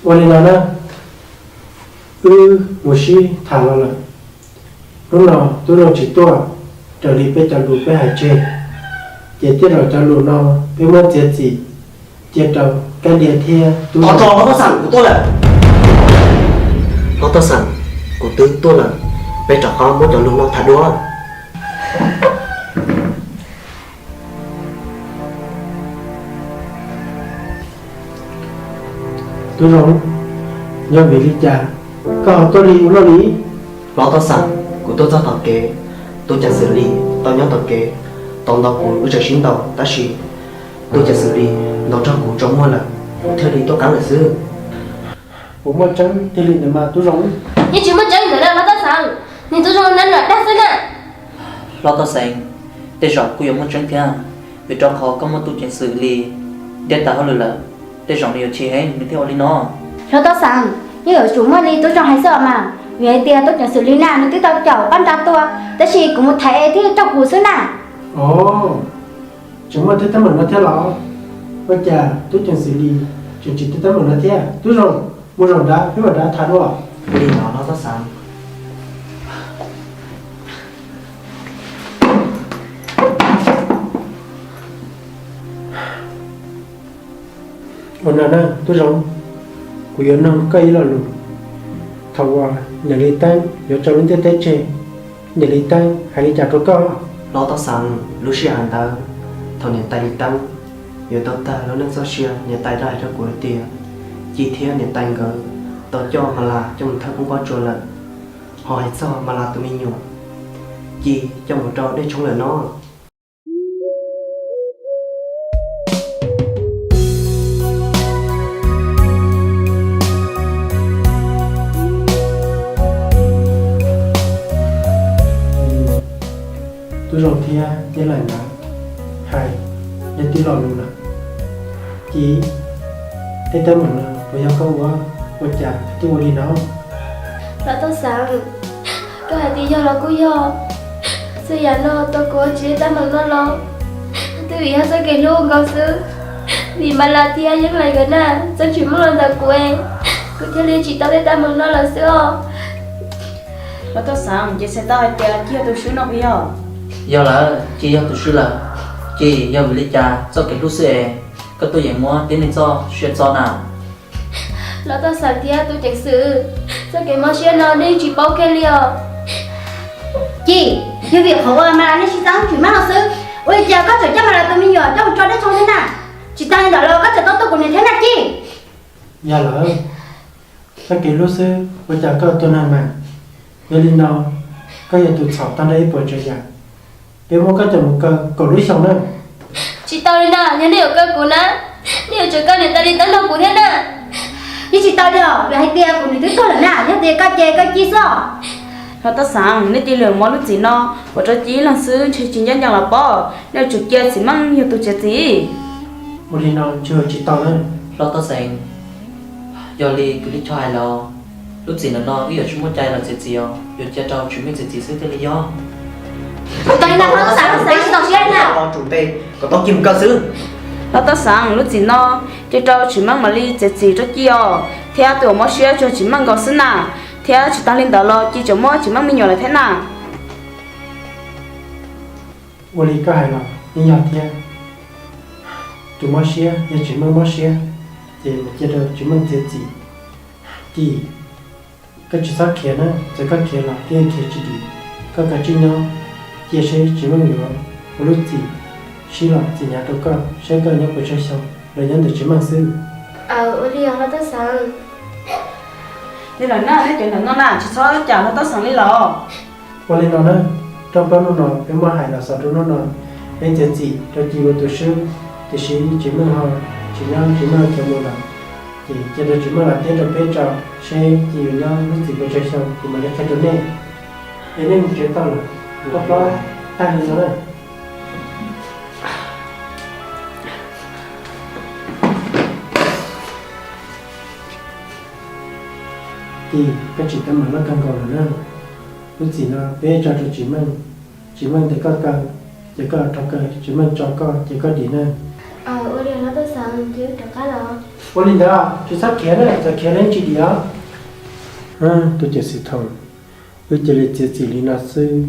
Ua li no na, wb mus sib tham los lawm. Hnub no tub zoo tsis tuaj raws li peb cov lus peb hais tseg, ces tej zaum cov lus no peb muab txiav txim cia rau Kab Lia thiab tub zoo. Hlob Toj Xeem, kuv tuaj lawm. Hlob Toj Xeem, kuv twb tuaj lawm, peb rov qab muab cov lus no tham dua. Tub zoo, yog vim li cas koj ho tuaj lig ua luaj li? Hlob Toj Xeem, kuv tuaj txog tom kev, tub ceev xwm Lis tau nyob tom kev, tau ntaus kuv, wb tseem sib ntaus tab sis tub ceev xwm Lis ntaus raug kuv tsaus muag lawm, kuv thiaj li tuaj qab lawm xwb. Puas muaj tseeb tiag li ntawd mas tub zoo? Yeej tsis muaj tseeb ntawd na hlob Toj Xeem, nws tub zoo na lam dag xwb na. Hlob Toj Xeem, tej zaum kuj yuav muaj tseeb thiab, vim rau qhov koj muab tub ceev xwm Lis ntiab tawm hauj lwm lawm, tej zaum nws yuav chim heev nws thiaj ua li no. Hlob Toj Xeem, yeej yuav tsum muaj li tub zoo hais xwb os mas, vim hais tias tub ceev xwm Lis na nws twb tau caum Paj Nra tua, tab sis kuv mus thaiv es thiaj raug kuv xwb na. Os, tseem muaj tej teeb meem no thiab los? Ua cas tub ceev xwm Lis tseem tsim tej teeb meem no thiab? Tub zoo, mus zaum nrad peb mam rov tham dua. Li no hlob Toj Xeem. Ua no na tub zoo, kuv yuav nug koj ib lo lus. Thaum uas niam Lis Teeb yuav tso lub ntiaj teb tseg, niam Lis Teeb hais li cas rau koj? Hlob Toj Xeem, lub sij hawm ntawd thaum niam tais Lis Teeb yuav tau tag lub neej txoj sia, niam tais tau hais rau kuv hais tias Ci thiab niam tais nkawd tau coj Mas Las coj mus thawb poob pob tsuas lawm. Ho hais txog Mas Las tus me nyuam Ci coj mus rau dej tshoob lawm no. Tub zoo thiab Yeej Laim nkawd hais yog tib lo lus lawm. Ci, tej teeb meem no puas yog koj ua? Ua cas twb ua li no? Hlob Toj Xeem, koj hais tias yog los kuj yog. Txhua yam no tau kuv ua tsis tej teeb meem no los twb vim yog txoj kev hlub nkaus xwb. Vim Mas Las thiab Yeej Laim nkawd na txeeb tsis meej los ntawm kuv, kuv thiaj li tsim tau tej teeb meem no lawm xwb os. Hlob Toj Xeem, ces txhais tau hais tias Ci yog tus swb no puas yog? Yog lawm, Ci yog tus swb lawm. Ci, yog vim li cas txoj kev hlub xwb es koj tuaj yeem muab tib neeg txoj sia txo na? Hlob Toj Xeem thiab tub ceev xwm, txoj kev mob siab no nej tsis paub kiag li os. Ci, yog vim qhov uas Mas Las nej sib txeeb tsis meej no xwb, ua li cas koj tseem coj Mas Las tus me nyuam coj mus tso dej tshoob thiab na? Tsis tas li ntawd los koj tseem tau tuaj kuv niam thiab na Ci. Yog lawm, txoj kev hlub xwb ua cas koj tuag neeg mas. Yog li no, koj yog tus txhaum tag nrho ib puas tsav yam. Peb muab koj coj mus kaw kaum lub xyoo na. Tsis tau li na, yog nej yuav kaw kuv na, nej yuav tsum kaw niam tais Lis Teeb nrog kuv thiab na. Yeej tsis tau li os, vim hais tias kuv niam twb tuag lawm na, yog tias koj ces koj Ci xwb. Hlob Toj Xeem, nej cia li mus, lub txim no ua rau Ci ib leeg xwb ntshe tsis ncaj ncees los pob, nej yuav tsum cia txiv Meej yog tus txiav txim. Ua li no tsis ua tsis tau na. Hlob Toj Xeem, yog li kuv li Choj hais los, lub txim ntawm no wb yuav tsis muaj cai los txiav txim os, yuav cia rau txiv Meej txiav txim xwb thiaj li yog. Tau li ntawd, Hlob Toj Xeem, peb tsis txaus siab na. Tos tus npe kom tau Ci mus kaw xwb. Hlob Toj Xeem, lub txim no cia rau txiv Meej mam li txiav txim rau Ci os, thiab tus uas mob siab tsuas yog txiv Meej nkaus xwb na, thiab tsis tas li ntawd los Ci tseem muaj txiv Meej me nyuam lawm thiab na. Ua li koj hais los yeej yog thiab. Tus mob siab yog txiv Meej mob siab, ces cia rau txiv Meej txiav txim. Ci, koj tsis txhob khiav na, txawm koj khiav los koj yeej khiav tsis dim. Koj kav tsij nyob, cia seb txiv Meej yuav ua lub txim sib los txim hnyav rau koj, seb koj nyob puas tsawg xyoo los nyob ntawm txiv Meej xwb. Aws, ua li os Hlob Toj Xeem. Li lawm na, nej cov ntawm no na tsis txhob cam Hlob Toj Xeem li los. Ua li no na, rooj plaub hnub no peb muab hais los xaus rau hnub no. Peb txiav txim rau Ci ua tus swb, tiam sis txiv Meej ho tsis nyob, txiv Meej khiav mus lawm, ces cia rau txiv Meej los teb rau peb tso, seb Ci yuav nyob lub txim puas tsawg xyoo kuv mam li qhia rau nej. Es nej mus tsev tau lawm, rooj plaub tag li no na. Ci, koj tsim teeb meem loj kawg nkaus lawm na. Lub txim no peb tso rau txiv Meej, txiv Meej ntes koj kaw, ces koj rov kaw, txiv Meej tso koj ces koj dim na. Ua li Hlob Toj Xeem, ces wb rov qab los. Ua li ntawd tsis txhob khiav na, txawm khiav los tsis dim. Tus ceev xwm Thoom, wb cia li txiav txim li no xwb,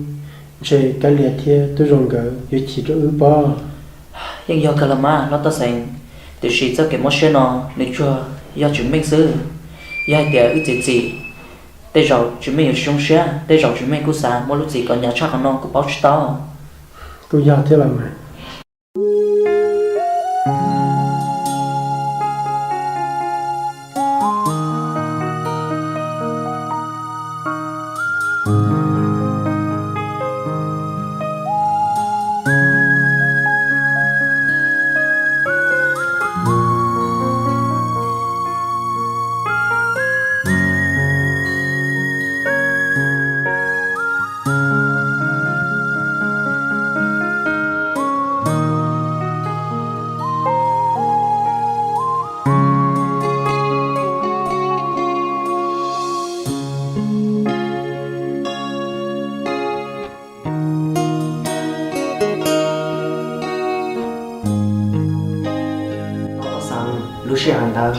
ntshe Kab Lias thiab Tub Zoo nkawd yuav chim rau wb pob. Yeej yog kawg los mas Hlob Toj Xeem, tiam sis txoj kev mob siab no nws tsuas yog Tsis Meej xwb. Yog hais tias wb txiav txim, tej zaum Tsis Meej yuav tsis zoo siab, tej zaum Tsis Meej kuj xav muaj lub txim kom hnyav tshaj qhov no kuj paub tsis tau. Kuj yog thiab los mas. Lub sij hawm ntawd,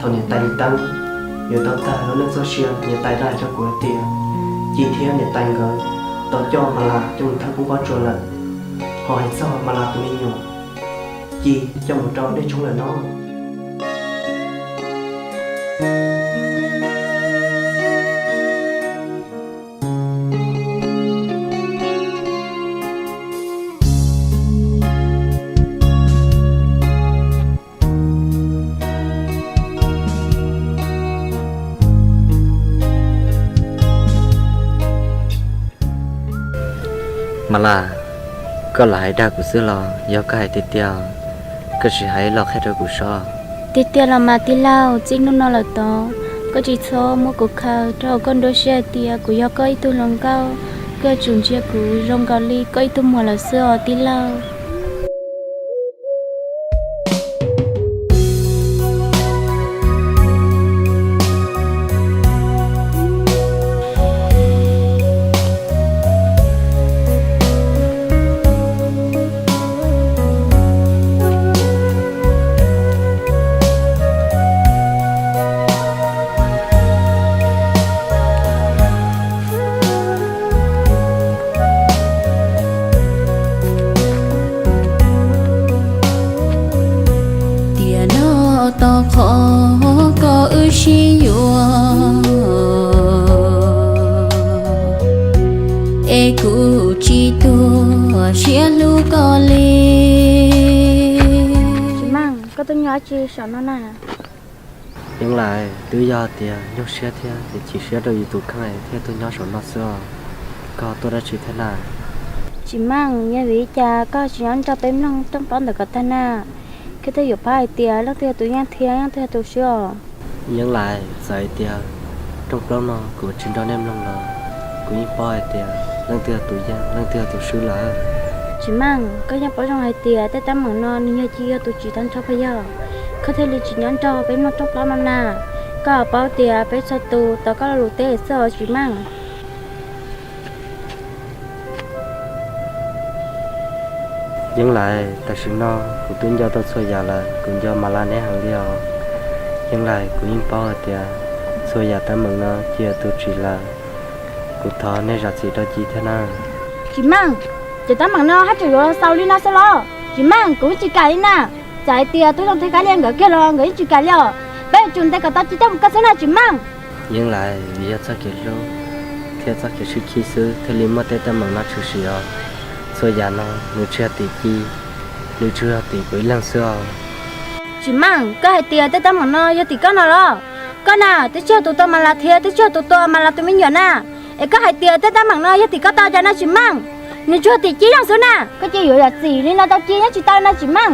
thaum niam tais Lis Teeb yuav tau tag lub neej txoj sia, niam tais tau hais rau kuv hais tias Ci thiab niam tais nkawd tau coj Mas Las coj mus thawb koob pob tsuas lawm, ho hais txog Mas Las tus me nyuam Ci coj mus rau dej tshoob lawm no. Mas Las, koj lam hais dag kuv xwb los yog koj hais tiag tiag? Koj sim hais ib lo qhia rau kuv saib. Tiag tiag los mas tij laug, txij hnub no lawm tod, koj tsis txhob muab kuv khaws rau hauv koj nruab siab hais tias kuv yog koj ib tug hluas nkauj. Koj yuav tsum ntsia kuv zoo nkaus li koj ib tug muam lawm xwb os tij laug. Tiam no tau qhov koj wb sib yuav, es kuv tsis tuag siab hlub koj li. Tsis Meej, koj tuaj nyob dab tsi saum no na? Yeeb Lais, twb yog tias nyuaj siab thiab chim siab rau yus tus kheej thiaj tuaj nyob saum no xwb os. Koj tuaj dab tsi thiab na? Tsis Meej, yog vim li cas koj tsis nyob nrog peb mloog rooj plaub ntawm ko tag na? Koj twb yuav paub hais tias leej twg yog tus yeej thiab leej twg yog tus swb os. Yeeb Lais, txawm hais tias rooj plaub no kuv tsis nrog nej mloog los kuv yeej paub hais tias leej twg yog tus yeej leej twg yog tus swb lawm. Tsis Meej, koj yeej paub zoo hais tias tej teeb meem no nws yog Ci yog tus tsim tag nrho puas yog? Koj thiaj li tsis nyob nrog peb mloog rooj plaub no na. Koj paub tias peb txhua tus tos koj lo lus teb xwb os Tsis Meej. Yeeb Lais, tam sim no kuv twb nco tau txhua yam lawm, kuv nco Mas Las neb heev li os. Yeeb Lais, kuv yeej paub hais tias txhua yam teeb meem no Ci yog tus tsim lawm. Kuv thov nej zam txim rau Ci thiab na. Tsis Meej, cov teeb meem no haj tseem yuav xaus li no xwb los? Tsis Meej, kuv yeej tsis kam li na. Txawm hais tias Tub Zoo thiab Kab Lias nkawd kiag los nkawd yeej tsis kam li os. Peb yuav tsum ntes kom tau Ci coj mus kaw xwb na Tsis Meej. Yeeb Lais, vim yog txoj kev hlub thiab txoj kev sib khib xwb thiaj li muaj tej teeb meem no tshwm sim os. Txhua yam no nws tsis yog tim Ci, nws tsuas yog tim kuv ib leeg xwb os. Tsis Meej, koj hais tias tej teeb meem no yog tim koj no los? Koj na twb tsis yog tus tua Mas Las thiab twb tsis yog tus tua Mas Las tus me nyuam na. Es koj hais tias tej teeb meem no yog tim koj tau cas no Tsis Meej? Nws tsuas yog tim Ci ib leeg xwb na. Koj cia yuav zam txim li no rau Ci yeej tsis tau no Tsis Meej.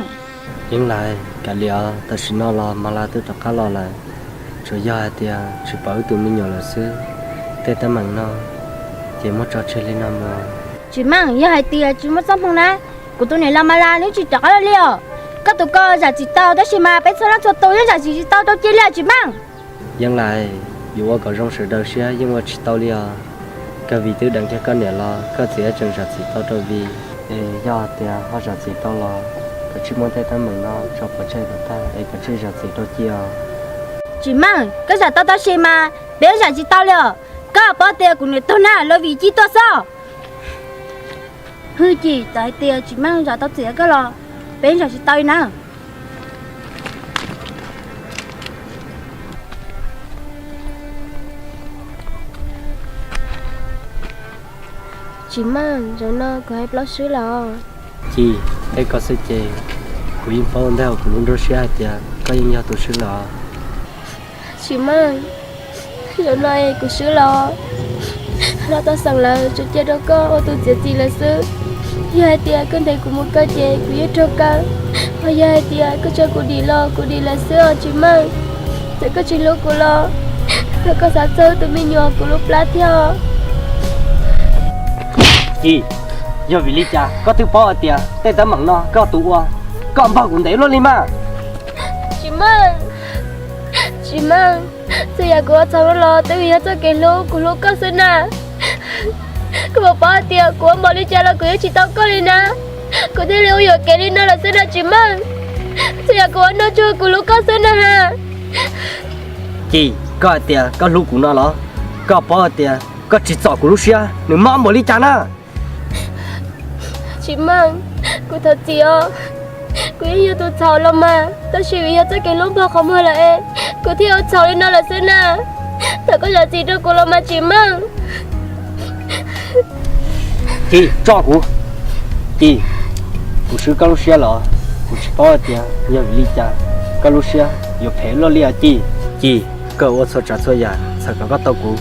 Yeeb Lais, kav liam os, tam sim no los Mas Las twb rov qab los lawm, tsuas yog hais tias tsis pom wb tus me nyuam lawm xwb. Tej teeb meem no ces muab tso tseg li no mus. Tsis Meej, yog hais tias tsis muaj txoj hmoo na, kuv tus niam laus Mas Las nws tsis rov qab los li os. Koj tus ko zam txim tau tab sis mas peb txhua leej txhua tus yeej zam txim tsis tau rau Ci li os Tsis Meej. Yeeb Lais, yuav ua kom zoo sawv daws siab yeej ua tsis tau li os. Koj Vij twb deev kiag koj niam los koj txiv tseem zam txim tau rau Vij. Es yog tias ho zam txim tau los Koj tsis muab tej teeb meem no tso pov tseg kom tag es koj tsis zam txim rau Ci os. Tsis Meej, koj zam tau tau se mas, peb zam tsis tau li os. Koj paub tias kuv niam tuag na los vim Ci tuag xwb. Hwj, Ci, txawm hais tias Tsis Meej zam tau txim koj los peb zam tsis tau li na. Tsis Meej, zaum no kuv hais plaub swb lawm os. Ci, tej koj xwb ces kuv yeej paub ntau kuv lub nruab siab hais tias koj yeej yog tus swb lawm os. Tsis Meej, zaum no es kuv swb los, hlob Tob Xeem lawv tsuas cia rau koj ua tus txiav txim lawm xwb. Yog hais tias koj ntes kuv mus kaw ces kuv yeej raug kaw, ho yog hais tias koj tso kuv dim los kuv dim lawm xwb os Tsis Meej. Txawm koj tsis hlub kuv los thov koj xav txog tus me nyuam kuv lub plab thiab. Ci, yog vim li cas koj twb paub hais tias tej teeb meem no koj tus ua, koj npog kuv ntev luaj li mas. Tsis Meej, Tsis Meej, txhua yam kuv ua txhaum los twb vim yog txoj kev hlub kuv hlub koj xwb na. Koj puas paub hais tias kuv ua npaum li cas los kuv yeej tsis tau koj li na, kuv thiaj li ua yuam kev li no lawm xwb na Tsis Meej. Txhua yam kuv ua no tsuas kuv hlub koj xwb na ha. Ci, koj hais tias koj hlub kuv no los, koj paub hais tias koj tsim txom kuv lub siab nws mob npaum li cas na. Tsis Meej, kuv thov txim os. Kuv yeej yog tus txhaum los mas, tab sis vim yog txoj kev hlub npog qhov muag lawm es kuv thiaj ua txhaum li no lawm xwb na. Thov koj zam txim rau kuv los mas Tsis Meej. Ci, tso kuv. Ci, kuv swb koj lub siab los kuv tsis paub hais tias yog vim li cas koj lub siab yuav phem luaj li os Ci. Ci, koj ua txhua tsav txhua yam txhawm kom koj tau kuv,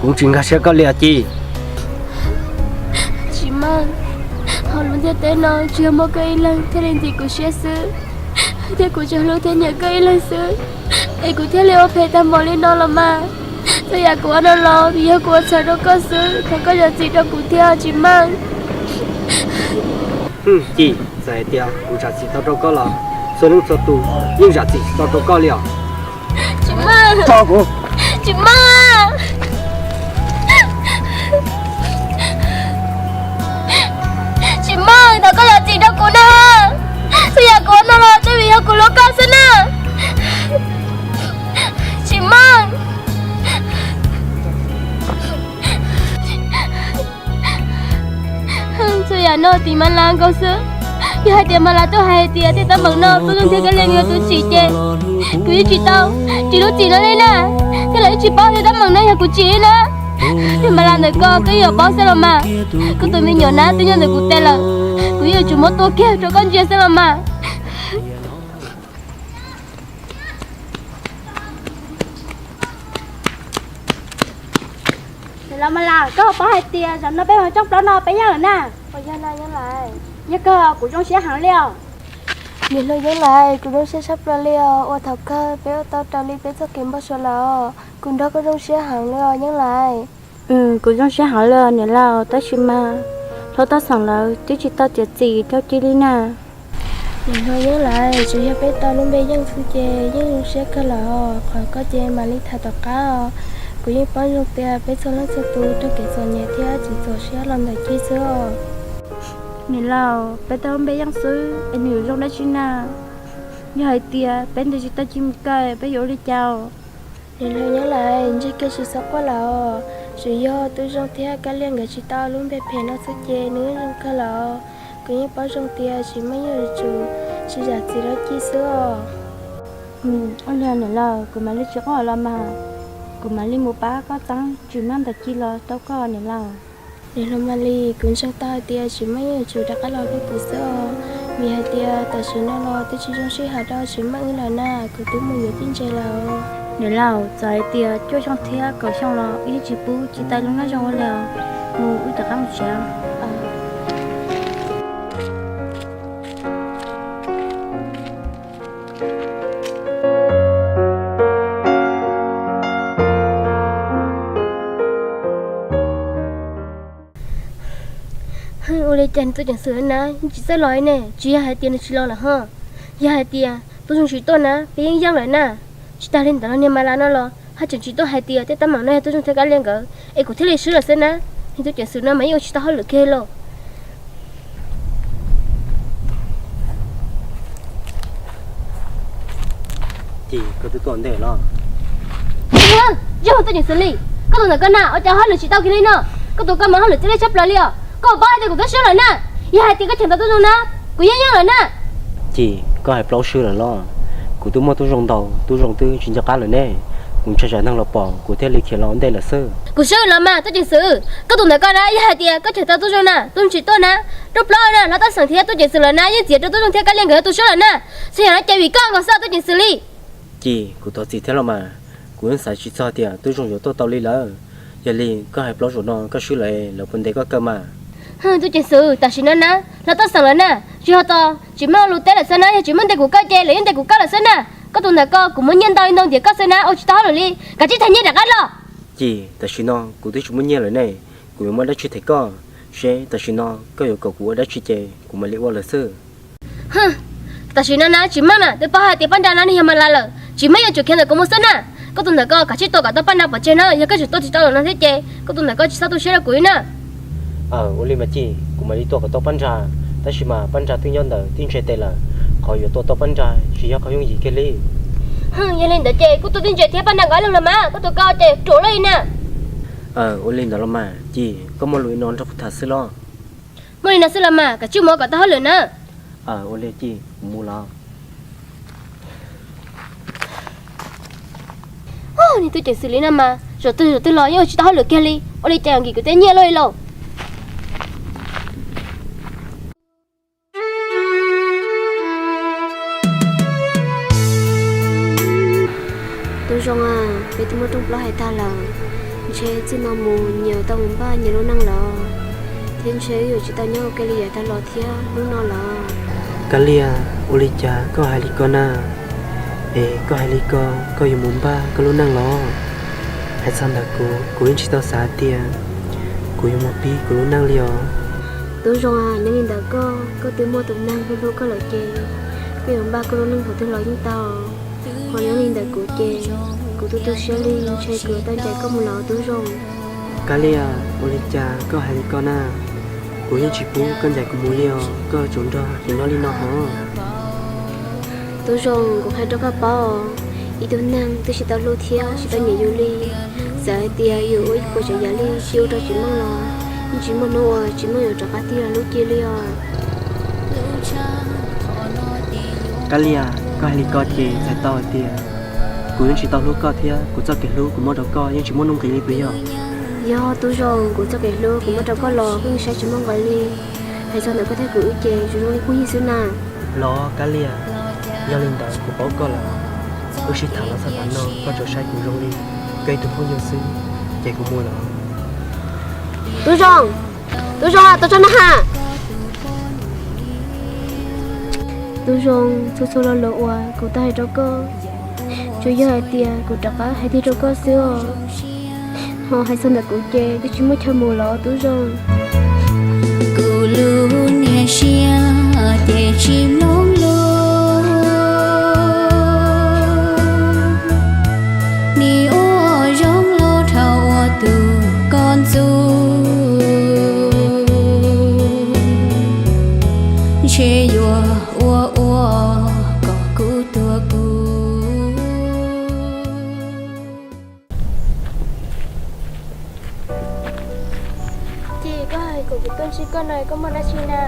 kuv tsis nkag siab koj li os Ci. Tsis Meej, hauv lub ntiaj teb no tsuas yog muaj koj ib leeg thiaj li ntxim kuv siab xwb, thiab kuv tsuas hlub thiab nyiam koj ib leeg xwb, es kuv thiaj li ua phem tag npaum li no los mas. Txhua yam kuv ua no los vim yog kuv ua txhaum rau koj xwb, thov koj zam txim rau kuv thiab Tsis Meej. Ci, txawm hais tias kuv zam txim tau rau koj los txhua leej txhua tus yeej zam txim tsis tau rau koj li os. Tsis Meej, tso kuv. Tsis Meej, Tsis Meej, thov koj zam txim rau kuv na. Txhua yam kuv ua no los twb vim yog kuv hlub koj xwb na. Tsis Meej. Txhua yam no tim Mas Las nkaus xwb. Yog hais tias Mas Las twb hais tias tej teeb meem no Tub Zoog thiab Kab Lia nkawd tus tsim ces kuv yeej tsis tau tsis lub txim no li na. Thiab lawv yeej tsis paub tej teeb meem no yog kuv tsim li na. Yog Mas Las ntawm ko koj yeej yuav paub xwb los mas. Koj tus me nyuam nab twb nyob ntawm kuv tes lawm, kuv yeej yuav tsum muab tua kiag rau koj ntsia xwb los mas. Los Mas Las, koj paub hais tias zaum no peb mus coob plaub no peb yeej lawm na. Puas yog na Yeeb Lais? Yog kawg, kuv zoo siab heev li os. Niam hluas Yeeb Lais, kuv zoo siab tshaj plaws li os, ua thaum kawg peb ua tau raws li peb txoj kev npau suav lawm os. Kuv nrog koj zoo siab heev li os Yeeb Lais. Kuv zoo siab heev li os niam laus, tab sis mas hlob Tob Xeem lawv twb tsis tau txiav txim rau Ci li na. Niam hluas Yeeb Lais, tsuas yog peb tau lub npe Yeej xwb ces yeej zoo siab kawg lawm os. Qhov koj ces mam li tham tom qab os. Kuv yeej paub zoo tias peb txhua leej txhua tus raug kev txom nyem thiab txim txom siab los ntawm Ci xwb os. Niam laus, peb tau lub npe Yeej xwb es nws yuav zoo dab tsi na? Yog hais tias peb ntes tsis tau Ci mus kaw peb yuav ua li cas? Niam hluas Yeeb Lais, ntshe koj tsis txhob quaj lawm os. Tsuas yog Tub Zoog thiab Kab Lia nkawd tsis tau lub npe phem no xwb ces nws yeej zoo kawg lawm os. Kuv yeej paub zoo tias Tsis Meej yeej yuav tsum tsis zam txim rau Ci xwb os. Ua li niam laus, kuv mam li tsis quaj los mas, kuv mam li mus pab koj txeeb Tsis Meej ntawm Ci los rau koj niam laus. Niam hluas Mas Lis, kuv ntseeg tau hais tias Tsis Meej yeej yuav tsum rov qab los hlub kuv xwb os. Vim hais tias tam sim no los twb tsis zoo sij hawm rau Tsis Meej wb lawm na, kuv twb mus yuav tib ntses lawm os. Niam laus, txawm hais tias cuaj xyoo thiab kaum xyoo los wb yeej tsis pub Ci tau lub neej zoo ua li os. Mus wb rov qab mus tsev. Ua li cas nws tus ceev xwm na tsis txawj los ne? Tsis yog hais tias nws tsis los lawm ho. Yog hais tias Tub Zoog tsis tuaj na peb yeej yeej lawm na. Tsis tas li ntawd los niag Mas Las no los haj tseem tsis tuaj hais tias tej teeb meem no yog Tub Zoog thiab Kab Lia nkawd es kuv thiaj li swb lawm xwb na. Niag tus ceev xwm no mas yeej ua tsis tau hauj lwm kiag li lauj. Ci, koj twb tuaj ntej los? Yog Tuaj Ceev Xwm li, koj tus ntawm koj na ua cas hauj lwm tsis tau kiag li no? Koj tus koj mas hauj lwm txiv lej tshaj plaws li os. Koj paub hais tias kuv twb swb lawm na. Yog hais tias koj cheem tau Tub Zoo na, kuv yeej nyob lawm na. Ci, koj hais plaub swb lawm los? Kuv twb muaj Tub Zoo ntaus, Tub Zoo twb tsis nco qab lawm ne. Kuv ntshai tsam neeg los pom kuv thiaj li khiav los ua ntej lawm xwb. Kuv swb los mas Tuaj Ceev Xwm, koj tus ntawm koj na, yog hais tias koj cheem tau Tub Zoo na, Tub Zoo tsis tuaj na. Rau plaub na, Hlob Taj Xeem thiab Tub Ceev Xwm lawm na yeej txiav rau Tub Zoo thiab Kab Liaj nkawd yog tus swb lawm na. Txhua yam no ces vim koj nkaus xwb Tuaj Ceev Xwm li. Ci, kuv thov txim thiab los mas, kuv yeej xav tsis txog tias Tub Zoo yuav tuaj tau li lawm. Yog li koj hais plaub zaum no koj swb lawm, lawv puas ntes koj kawg mas? Tuaj Ceev Xwm, tam sim no na, Hlob Taj Xeem lawm na, tsis yog tos tsis muaj lus teb lawm xwb na, yog tsis muaj ntes kuv koj ces lawv yeej ntes kuv koj lawm xwb na. Koj tus ntawm koj kuv muab nyiaj ntau li ntau ntiav koj xwb na, ua tsis tau hauj lwm li, kav tsij thaiv nyiaj rov qab los. Ci, tam sim no kuv twb tsis muaj nyiaj lawm ne, kuv yuav muab dab tsi them koj? Seb tam sim no koj yuav kom kuv ua dab tsi ces kuv mam li ua lawm xwb. Tam sim no na tsis meej na, twb paub hais tias Paj Nra no nws yog Mas Las lawm, tsis meej yuav tsum khiav ntawm kuv mus xwb na. Koj tus ntawm koj kav tsij tua kom tau Paj Nra pov tseg na, yog koj tseem tua tsis tau lawm no thiab ces koj tus ntawm koj tsis txhob tu siab rau kuv li na. Ua li mas Ci, kuv mam li tua kom tau Paj Nra, tab sis mas Paj Nra twb nyob ntawd tib ntses tes lawm, qhov yuav tua tau Paj Nra tsis yog qhov yooj yim kiag li. Yog li ntawd ces kuj tua tib ntses thiab Paj Nra nkawd leeg los mas, koj tus koj ces ruam luaj li na. Ua li ntawd los mas Ci, koj muaj lus li no nrog kuv tham xwb los? Muaj li no xwb los mas, kav tsij mus ua kom tau hauj lwm na. Ua li Ci, kuv mus los. Niag Tub Ceev Xwm li no mas, zaum twg zaum twg los yeej ua tsis tau hauj lwm kiag li, ua li cas nkim kuv tej nyiaj luaj li lauj. Tub Zoo, peb twb muab rooj plaub hais tag lawm, ntshe txij no mus nyias tau mus npaj nyias lub neej lawm, thiab ntshe wb yuav tsis tau nyob ua ke li yav tag los thiab hnub no lawm. Kab Liaj, ua li cas koj hais li ko na? Es koj hais li ko, koj yuav mus npaj koj lub neej los? Hais txog ntawm kuv, kuv yeej tsis tau xav tias kuv yuav mus pib kuv lub neej li os. Tub Zoo, nyob li ntawm koj, koj twb muaj tus neeg hlub hlub koj lawm ces koj yuav npaj koj lub neej thaum twg los yeej tau. Ho nyob li ntawm kuv ces kuv tu tu siab li, ntshe kuv yuav tau ncaim koj mus lawm Tub Zoo. Kab Liaj, ua li cas koj hais li ko na? Kuv yeej tsis pub koj ncaim kuv mus li os, koj tsuas nrog kuv nyob li no hos. Tub Zoo, kuv qhia rau koj paub, ib tug neeg twb tsis tau hlub thiab tsis tau nyiam yus li, txawm hais tias yus ua ib puas tsav yam li tsis ua rau tsis meej los yeej tsis muaj hnub uas tsis meej yuav rov qab tig los hlub kiag li os. Kab Liaj, koj hais li ko ces txhais tau hais tias kuv yeej tsis tau hlub koj thiab kuv txoj kev hlub kuv muaj rau koj yeej tsis muaj nuj nqis li puas yog? Yog Tub Zoo, kuv txoj kev hlub kuv muaj rau koj los kuj yeej saib tsis muaj nqis li. Hais txog ntawm koj thiab kuv wb ces tsuas zoo li phooj ywg xwb na. Los Kab Liaj, yog li ntawd kuv paub koj lawm, wb sib tham los txog tav no koj tsuas saib kuv zoo li koj ib tug phooj ywg xwb, ces kuv mus lawm. Tub Zoo, Tub Zoo, tos tso na ha. Tub Zoo, txhua txhua lo lus uas kuv tau hais rau koj, tsuas yog hais tias kuv rov qab hais tiag rau koj xwb os. Ho hais txog ntawm kuv ces twb tsis muaj chaw mus los Tub Zoo. Kuv lub niag siab ces tsis mloog lus, nim ua zoo los dhau ua tus koj ntxub, ntshe yuav ua ua kom kuv tuag kuv. Ces koj hais kom kuv tuaj ntsib koj no koj muaj dab tsi na?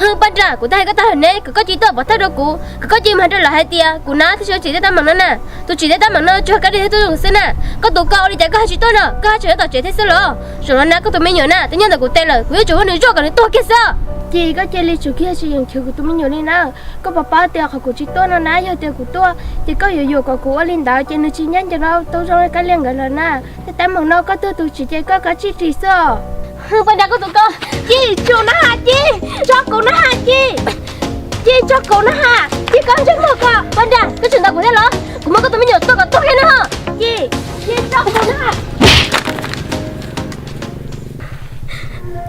Hwb, Paj Nra, kuv twb hais koj tag lawm ne, kom koj cia li tuaj pov thawj rau kuv, kom koj cia li mas rau lawv hais tias kuv nab thiaj tsim tej teeb meem no na. Tus tsim tej teeb meem no tsuas yog Kab Liaj thiab Tub Zoo xwb na. Koj tus koj ua li cas koj ho tsis tuaj no, koj ho tseem nyob tom tsev thiab xwb los? Zaum no na koj tus me nyuam na twb nyob ntawm kuv tes lawm, kuv yuav tsum ua nws zuaj kom nws tuag kiag xwb. Ces koj cia li tsum kiag tsis yeem chwv kuv tus me nyuam li na. Koj puas paub tias qhov kuv tsis tuaj no na, yog tias kuv tuaj ces koj yuav yuam kom kuv ua li ntawd ces nws tsis nyob ncaim no Tub Zoo Kab Liaj nkawd lawm na. Tej teeb meem no koj tuag tus tsim ces koj kav tsij ris xwb os. Hwb, Paj Nra, koj tus koj, Ci, tso kuv na has, Ci, tso kuv na has, Ci, Ci, tso kuv na has, Ci, koj ntsej muag koj, Paj Nra, koj tseem ntaus kuv thiab los? Kuv muab koj tus me nyuam tua kom tuag kiag no. Ci, Ci, tso kuv na has.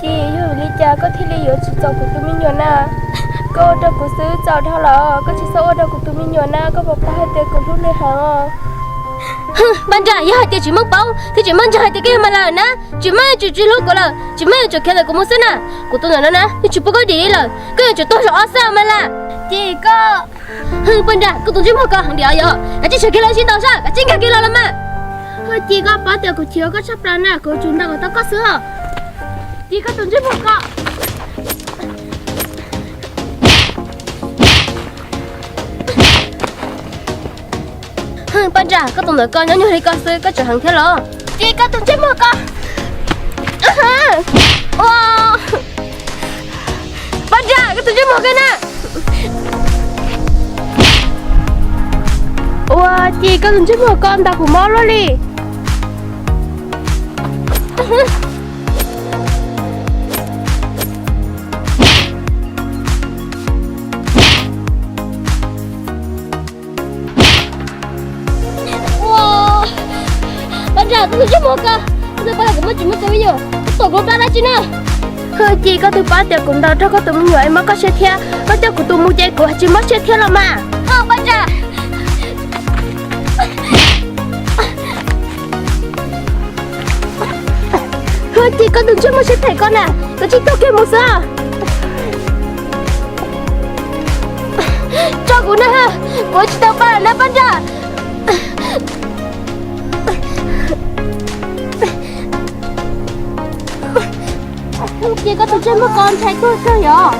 Ci, yog vim li cas koj thiaj li yuav tsis txaus kuv tus me nyuam na? Koj ua rau kuv xwb txaus dhau lawm, koj tsis txhob ua rau kuv tus me nyuam na, koj puas paub hais tias kuv hlub nws heev os. Hwb, Paj Nra, yog hais tias tsis meej paub thiab tsis meej ntseeg hais tias koj yog Mas Las lawm na, tsis meej yuav tsum tsis hlub kuv lawm, tsis meej yuav tsum khiav ntawm kuv mus xwb na. Kuv tus ntawm no na yeej tsis pub koj dim li lawm, koj yuav tsum tuag zaum ob xwb Mas Las. Ci, koj Hwj, Paj Nra, koj tus ntsej muag ko heev diam yog, kav tsij sawv kiag los sib ntaus saib, kav tsij nkag kiag los los mas. Hwj, Ci, koj paub tias kuv chim koj tshaj plaws na, kuv yuav tsum ntaus kom tau koj xwb. Ci, koj tus ntsej muag ko. Hwj, Paj Nra, koj tus ntawm ko nyob nyuag li ko xwb koj tseem heev thiab los? Ci, koj tus ntsej muag ko. Ua, Paj Nra, koj tus ntsej muag ko na. Ua, Ci, koj tus ntsej muag ko ntaus kuv mob luaj li. Ua, Paj Nra, koj tus ntsej muag ko, koj twb paub tias kuv muaj tsis muaj tus me nyuam, koj tuam kuv plab dab tsi na? Hwj, Ci, koj twb paub tias kuv ntaus raug koj tus me nyuam es mob koj siab thiab, koj coj kuv tus mus ces kuv tsis mob siab thiab los mas. Hwj, Paj Nra. Hwj, Ci, koj tus ntsej muag siab phem ko na, koj tsis tuag kiag mus xwb. Tso kuv na, kuv tsis tau pa lawm na Paj Nra. Hwj, Ci, koj tus ntsej muag ko ntshai tuag kawg yom.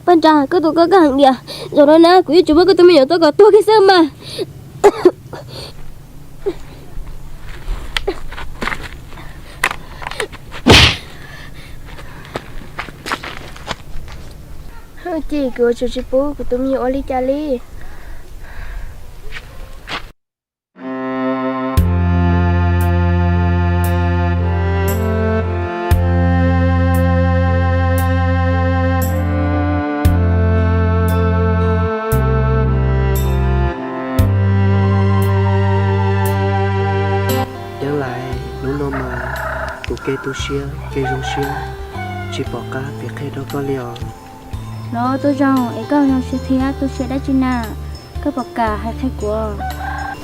Paj Nra, koj tus koj koj heev diam, zaum no na kuv yuav tsum muab koj tus me nyuam tau kom tuag kiag xwb mas. Hwj, Ci, kuv yuav tsum tsis pub kuv tus me nyuam ua li cas li. Yeeb Lais, hnub no mas kuv kev tu siab kev zoo siab tsis pom qab piav qhia rau koj li os. Los Tub Zoo, es koj zoo siab thiab tu siab dab tsi na? Koj puas kam hais qhia kuv?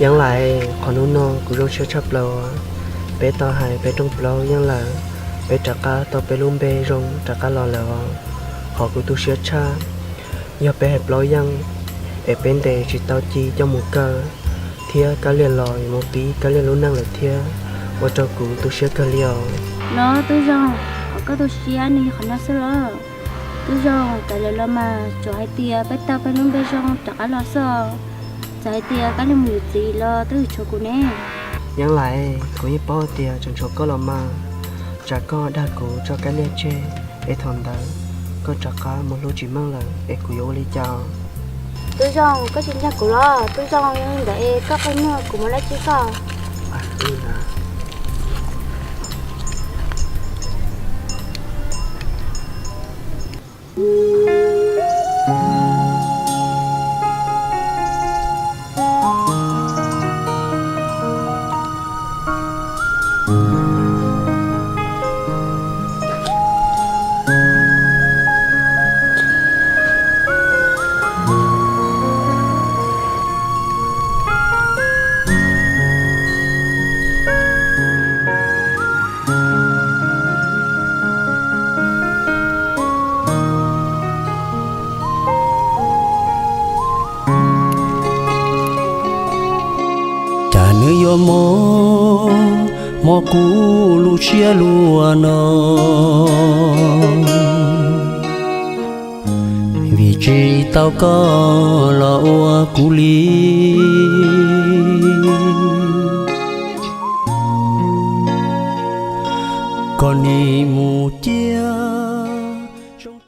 Yeeb Lais, qhov hnub no kuv zoo siab tshaj plaws. Peb tau hais peb rooj plaub yeej lawm, peb rov qab tau peb lub npe zoo rov qab los lawm os. Qhov kuv tu siab tshaj, yog peb hais plaub yeej es peb ntes tsis tau Ci coj mus kaw, thiab Kab Lias los yuav mus pib Kab Lias lub neej lawm thiab, ua rau kuv tu siab kawg li os. Los Tub Zoo, qhov koj tu siab nws yog qhov no xwb los? Tub Zoo, tas lawm los mas, tsuas hais tias peb tau peb lub npe zoo rov qab los xwb. Txawm hais tias Kab Lias mus yuav txiv los twb yuav tshuav kuv ne. Yeeb Lais, kuv yeej paub tias tseem tshuav koj los mas, tsam koj dag kuv tso Kab Lias tseg, es thaum ntawd koj rov qab mus hlub tsis meej lawm es kuv yuav ua li cas? Tub Zoo, koj tsis ntseeg kuv los? Tub Zoo, yog li ntawd es koj qhia kuv mus dab tsi koj? Cas nws yuav mob, mob kuv lub siab luaj no, vim tsis tau koj los ua kuv li. Koj nim mus ciaj